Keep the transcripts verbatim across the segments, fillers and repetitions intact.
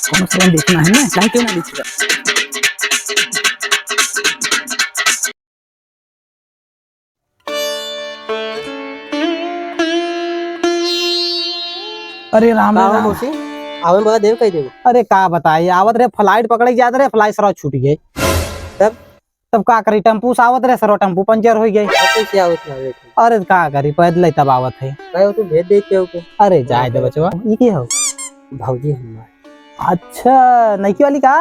कौन सा देखना है ना, लाइट क्यों ना दिख रहा? अरे राम का रे हो राम। मौसी? आवे में बड़ा देर कई देबो। अरे का बताई, आवत रहे flight पकड़े जात रहे, flight सरवा छूट गई। तब? तब का करी, टेम्पू से आवत रहे सरवा, टेम्पू पंचर हो गई। अब कैसे आवत ना रे? अरे का करी, पैदल ही तब आवत है। काहे हो तू भेज देते हो के? अरे जाए दे बचवा। ई के हो? भौजी हमार। अच्छा, नइकी वाली का?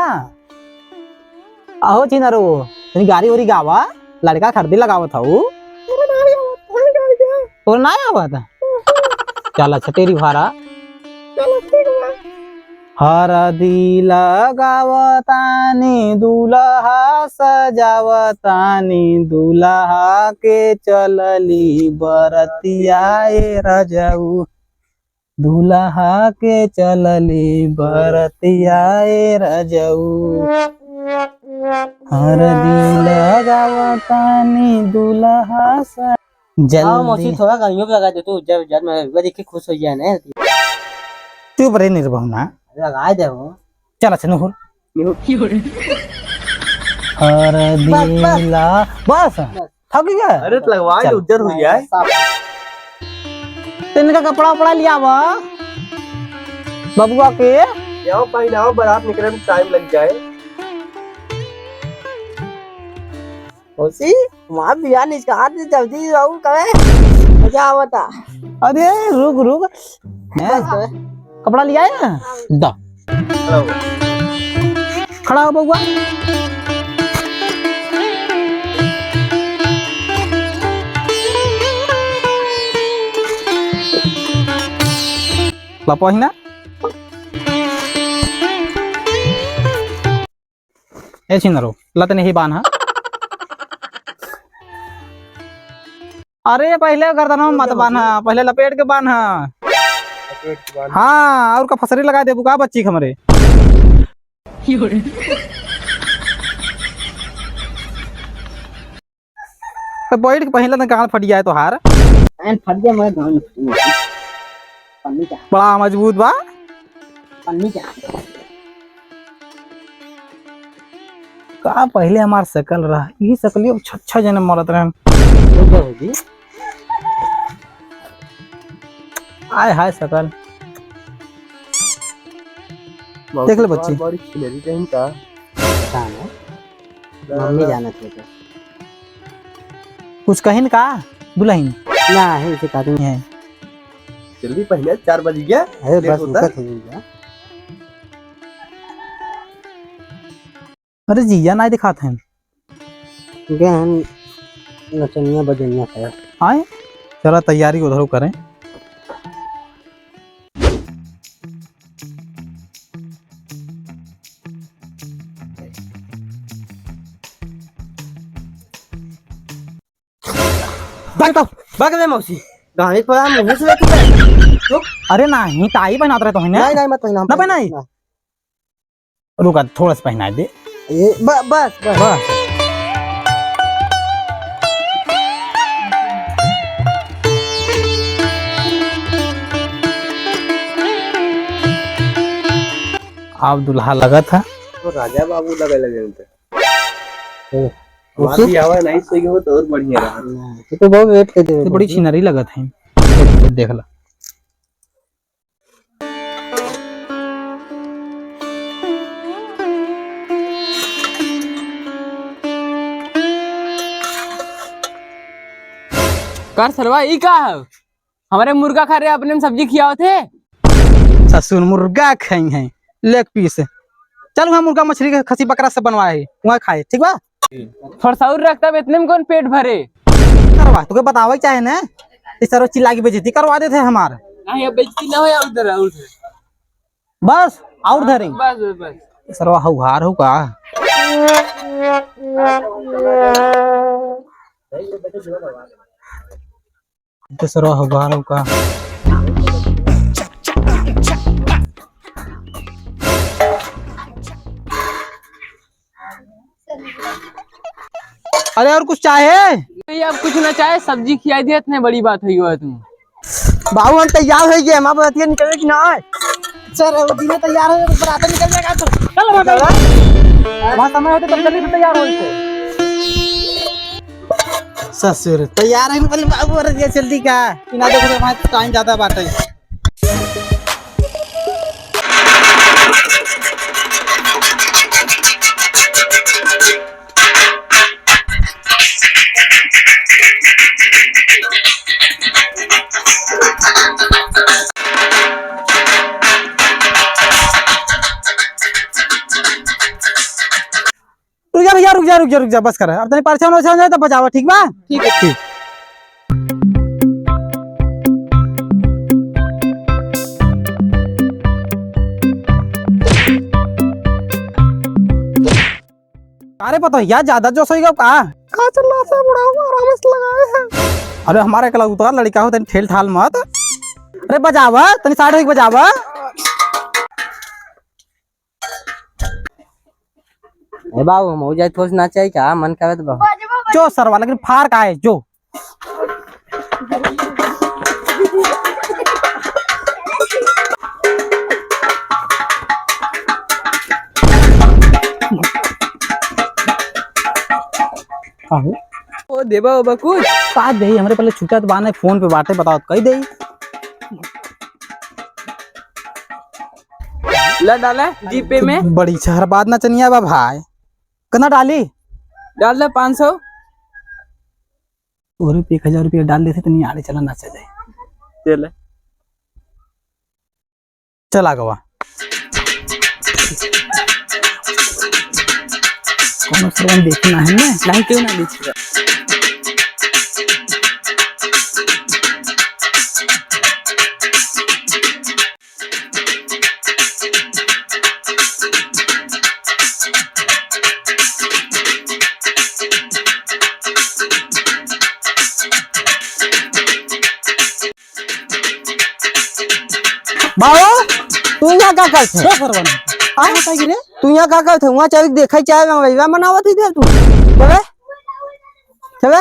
अहो छिनरो, तनी गारी ओरी गावा, लड़का खरीदी लगावत हऊ। तोर ना आवत? चल अच्छा, तेरी भारा। हरदी लगावतानी, दुलहा सजावतानी, दुलहा के चलली बरतिया ए रजऊ। दुलहा के चलली बरतिया ए रजऊ, हरदी लगावतानी दुलहा स-, जल्दी। हाँ, मौसी, थोड़ा गर्मियों पे लगा दे तू, जब, जब मैं देख के खुश हो जाए ना। चुप रे निर्बहुना। लगा दे वो। चल, अच्छा, नुहुर। हर बस, बस। दिला, बस। बस। थक गया? अरे, तो लगवा ले, चल। उज्जर हो जाए। साफ। तो इनका कपड़ा उपड़ा लिया बा, बबुआ के। जाओ, पहनाओ, बारात निकले में टाइम लग जाए। मौसी, वहाँ बिया निचका हाथ से जल्दी रहू करे, मजा आवता। अरे रुक, रुक। हैं? बस, बस। कपड़ा लिया है? दा। खड़ा हो बउआ। ला पहिना। ए छिनरो, ला तनी ही बान्हा। अरे, पहिले गर्दनवा में मत बान्हा, पहिले लपेट के बान्हा। लपेट के बान्हा। हाँ, और का फसरी लगा देबू का बच्ची के हमरे? तो बैठ के पहिला न गाल फट जाए तोहार। गाल फट जाए, मगर गाल न फटे। पन्नी चाह। बड़ा मजबूत बा। पन्नी चाह। का पहिले हमार शकल रहा, ई शकलियो छच्छा जने मरत रहन। तो का होगी? आय हाय शकल। देख ले बच्ची। बड़ी छिनरी कहीं का। पता नहीं। मम्मी जानत है तो। कुछ कहिन का दुलहिन? ना है, इसे काटूं। है। जल्दी पहले, चार बज गया। अरे लेट बस होता। रुकत है भैया। अरे जिया नाई दिखात हैं। गए हैं नचनिया बजनिया पे। आए? चला तैयारी उधरो करें। भाग तो, भाग रे मौसी। गाड़ी पर आ, मुंह से लेके चल। चुप। अरे नाही, ताई बनात रहे तो है ना? नहीं, नहीं, मत पहना, ना पहनाई? ना। रुका, थोड़ा सा पहनाई दे। ये, ब-, बस, बस। बस। अब दुल्हा लगा था। तो राजा बाबू लगे लगे उनके। ओ, हमार भी आवा नहीं सही हो तो और बढ़िया रहा। ये तो बहुत वेट कर दे। ये बड़ी छिनरी लगत है। देख ला। कर सरवा, ई का है? हमरे मुर्गा खा रहे, अपने में सब्जी खियावत है। ससुर मुर्गा खाई हैं, लेग पीस। चल, वहाँ मुर्गा, मछली के, खसी बकरा सब बनवाए है, वहाँ खाए, ठीक बा? थोड़ा सा और रखता, अब इतने में कौन पेट भरे? करवा, तुके बतावे चाहे ना, इस तरह चिल्ला के बेइज्जती करवा देते हैं हमार। नहीं, अब बेइज्जती ना हो, या उधर, उधर। बस, और धरी। बस, बस, बस। सरवा हौहार हो का? तो सरवा हौहार हो का? अरे और कुछ चाहे? नहीं, अब कुछ ना चाहे, सब्जी खिया दिया, इतने बड़ी बात हुई हो तुम। बाबू हम तैयार हो गए, हम अब रतिया निकले कि ना? सर, वो दिने तैयार हो, तो बरात निकल जाएगा तो। चल, वहाँ चल। वहाँ समय होते तब जल्दी से तैयार होई थे। ससुर, तैयार है ना, पहले बाबू और ये जल्दी का। इना देखो तो वहाँ टाइम ज्यादा बात है। रुक जा भैया, रुक जा, रुक जा, रुक जा, बस कर। अब तनी परछावन वरछावन जाए तब बजावा, ठीक बा? ठीक है। ठीक। अरे पता है यार, ज्यादा जोश होइगा का? का चल रहा है बुढ़ाऊ, आराम से लगाए हैं। अरे हमारा एकला उतार लड़का हो, तनी ठेल ठाल मत। अरे बजावा, तनी साइड होइके बजावा। ए बाबू, हम हो जाए थोड़ा सा नाचे का मन करे तो बाबू। जो सरवा, लेकिन फार का है जो। काहे? ओ देबा ओबा कुछ? का देई, हमरे पहले छुट्टा तो बाने, फोन पे बाटे, बताओ, कही देई। ला डाला जीपे में। बड़ी शहर बात नचनिया बा भाई। कितना डाली? डाल दे पाँच सौ। और एक हजार रुपया डाल देते तो नहीं आड़े चला नाचा जाए। चल। चल आगवा। कौनो श्रवण देखना है ना? नहीं, क्यों ना देखिएगा? बाबू, तू यहाँ का करत है? का करवाना? आ? का बताई रे? तू यहाँ का करत है? वहाँ चल के देखा चाहे वहाँ मनावत ही दे तू। चले? चले?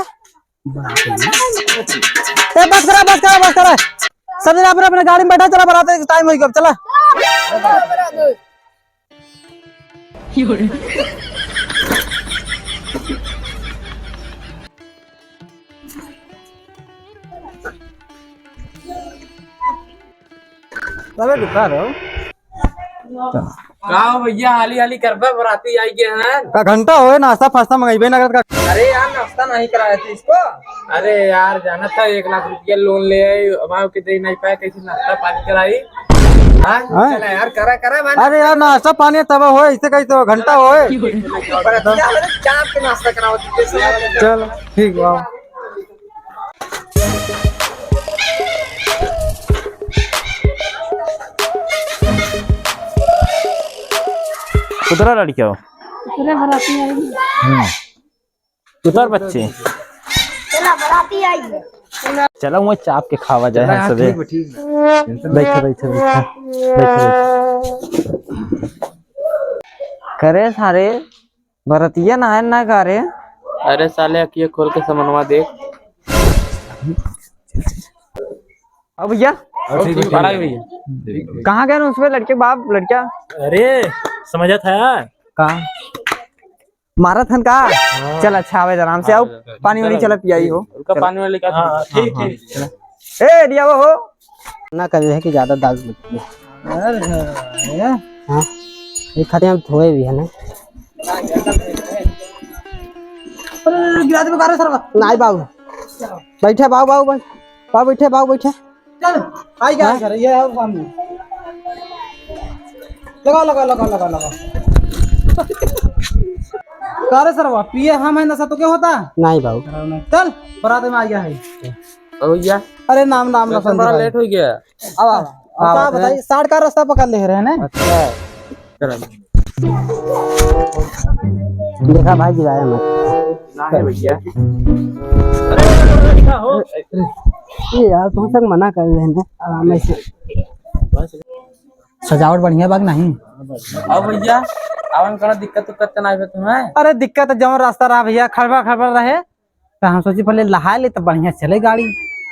ए, बस करा, बस करा, बस करा। सब जना अपने, अपने गाड़ी में बैठा, चला, बरात टाइम होई गया, चला। अबे रुका रहो। का हो भैया, हाली हाली करबे, बराती आई गए हैं। का घंटा होए, नाश्ता फास्ता मंगइबे ना करत का? अरे यार, नाश्ता नहीं कराया था इसको। अरे यार, जाना था एक लाख रुपया लोन ले आए, अब आओ के दे नहीं पाए, कैसे नाश्ता पानी कराई? हाँ? हाँ? चला यार, करा, करा, भाई। अरे यार, नाश्ता पानी तब होए, इसे कही तो घंटा होए। बराती आ रहे, चाप के नाश्ता कराओ, कैसे? चल, ठीक बा। उतरा लड़किया हो। उतरे बराती आई। हम्म। उतर बच्चे। चला बराती आई। चला वहाँ चाप के खावा जाए चला हम यार, सबे। ठीक बा, ठीक बा। बैठा, बैठा, बैठा। बैठा, बैठा। करे सारे बरतिया ना है ना का रे? अरे साले, अखिया खोल के समनवा देख। अब भैया, और ठीक है, बड़ा ठीक है। भैया। कहाँ गए ना उसमें लड़के बाप, लड़किया? अरे, समझा था यार। कहाँ? मारा थन का? हाँ। चल, अच्छा, आवे आराम से, आओ, हाँ, पानी वानी चलो। चला पियाई हो। उनका चलो। पानी वाली का हाँ, ठीक, हाँ, ठीक। चला। ए, दिया वो हो। ना करे है कि ज्यादा दारू पीती है। अरे, हाँ। एक खाते हम धोए भी है ना। अरे, गिरा दे, बेकार है सरवा। नहीं बाबू। बैठे बाबू, बाबू, बैठ-, बाबू बैठे, बाबू बैठे। चल, आई क्या हाँ? घर, ये आओ सामने। लगा, लगा, लगा, लगा, लगा। का रे सरवा, पिए हम है नशा तो क्या होता? नहीं बाबू। चल, बरात में आ गया है। भैया। अरे नाम, नाम ना वैसे बड़ा लेट हो गया। अब, अब, अब का बताई, साठ का रास्ता पकड़ ले रहे हैं ना? अच्छा। चला। देखा भाई, गिराया मत। ना है भैया। अरे, अरे, अरे, अरे, क्या हो? ये यार, तुम सब मना कर रहे हैं, आराम से। सजावट बढ़िया बा कि नहीं? अब भैया, अब हम कौनो दिक्कत उक्कत तो ना आवे तुम्हें? अरे, दिक्कत तो जौन रास्ता रहा भैया, खड़बड़ खड़बड़ रहे, तो हम सोची पहले लहा ले तो बढ़िया चले गाड़ी।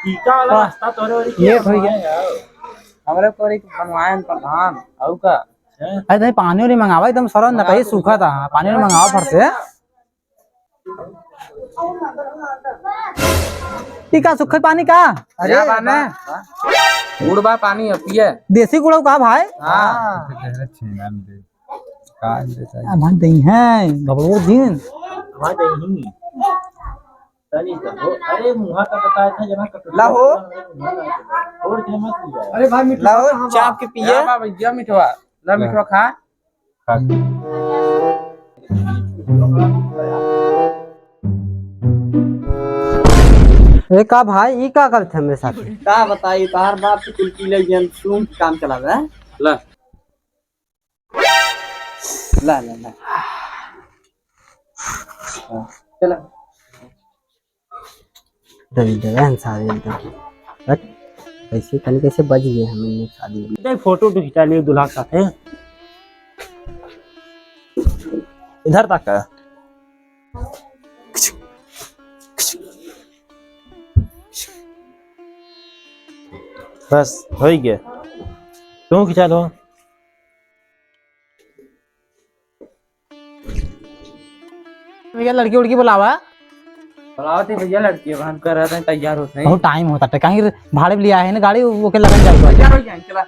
ईटा वाला तो रास्ता तोरे वाली लेट हो गया। हमरे कोरी के बनवाए हैं प्रधान, अउ का? अरे, तनी पानी उनी मंगावा, एकदम सरन न कहीं सूखा था, पानी उनी मंगावा फट से। ई का सूखे पानी का? अरे या बा ने? बा, बा। गुड़ बा, पानी है, पिए। देसी गुड़ का भाई? हाँ। का देता है? हमारे दही है, घबड़ो दिन। हमारे दही। तनी तो हो। अरे, मुहा का बताया था, जना कटोरी ला हो। और के मत लिया। अरे भाई, मिठवा ला हो, कहाँ बा? चाप के पिए। या बा भैया मिठवा। ला ला। मिठवा खा। ए का भाई, ई का करत है मेरे साथ? का बताई, तोहार बाप के कुल पी ले जन सूंघ के काम चलावे। ला। ला, ला, ला। हाँ, चला। डर, डर, हम सारे एकदम। हट, कैसे, खाली कैसे बच गए हम इन्हें खा लिए। देख, फोटो उटो खिंचा लिए दूल्हा के साथे। इधर तक है। बस, हो ही गया। तू खिंचा लो। भैया, लड़की उड़की बुलावा। बुलावत है भैया, लड़की अब हम कर रहे हैं, तैयार होत नहीं। बहुत टाइम होता है, कहीं भाड़े पे लिया है ना गाड़ी, वो के लगन जाए। तैयार हो जाए, चला।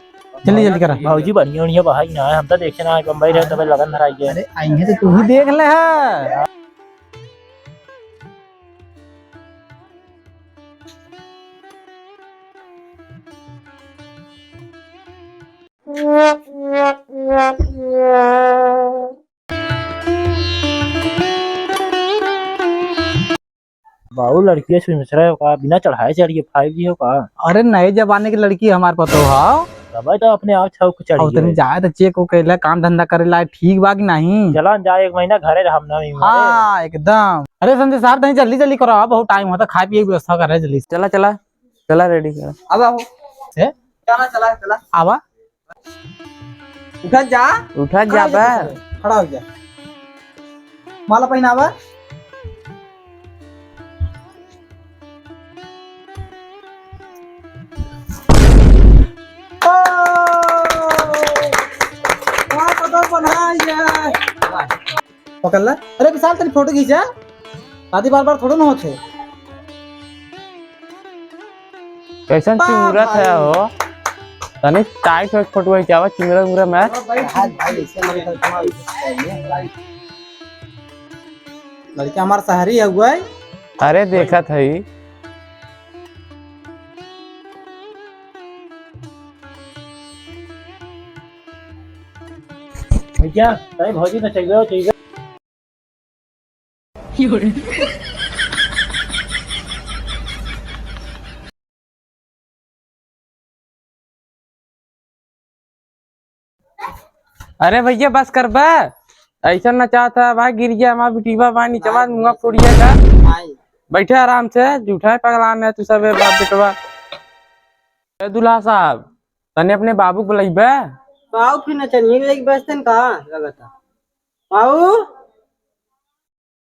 जल्दी, जल्दी करा। भौजी बढ़िया, बढ़िया बहाई ना है, हम तो देखे ना है, बम्बई रहे तबे लगन धराई है। अरे, आई है तो तू ही देख ले है। बाबू, लड़किया से मिश्रा हो का? बिना चढ़ाए चढ़िए, फाइव जी हो का? अरे, नए जमाने की लड़की हमारे पास तो हो। तबे तो अपने आप छौक चढ़ी और तनी है। जाए तो चेक वो कैला, काम धंधा करे ला, ठीक बा कि नहीं? चला न जाए, एक महीना घरे रहम ना, ई मारे। हाँ, एकदम। अरे संजय साहब, तनी जल्दी जल्दी करो, बहुत टाइम होता, खाए पिए की व्यवस्था कर रहे जल्दी से। चला, चला। चला, रेडी कर। अब आओ। ए? चला, चला, चला। आवा। उठा जा। उठा खड़ा हो जा, जाबे। खड़ा हो जा। माला पहनावा। ओ! वाह, पता बना ये। पकड़ ले। अरे विशाल, तेरी फोटो खींचा। शादी बार बार थोड़ो ना होत है। कैसन बाप चिमुरत है भाई। हो? तनी टाइट होके फोटो खिंचावा, चिमुरा मुरा मत। भाई, भाई, ऐसे मत कर, तुम्हारा लड़का हमार शहरी है, हुआ है। अरे देखत है। भैया, तनी भौजी तो चाहिए, चाहिए। अरे भैया, बस करबा, ऐसा नचात है भाई, गिर गया हमारा बिटिया, भाई नीचवा मुँह फोड़िया का। बैठे आराम से, झूठा है पगलान है तू सब, बाप बेटवा। ए दुल्हा साहब, तने अपने बाबू को बुलाइबे। बाबू फिर नचनिया के लेके बैठते हैं का, लगता। बाबू,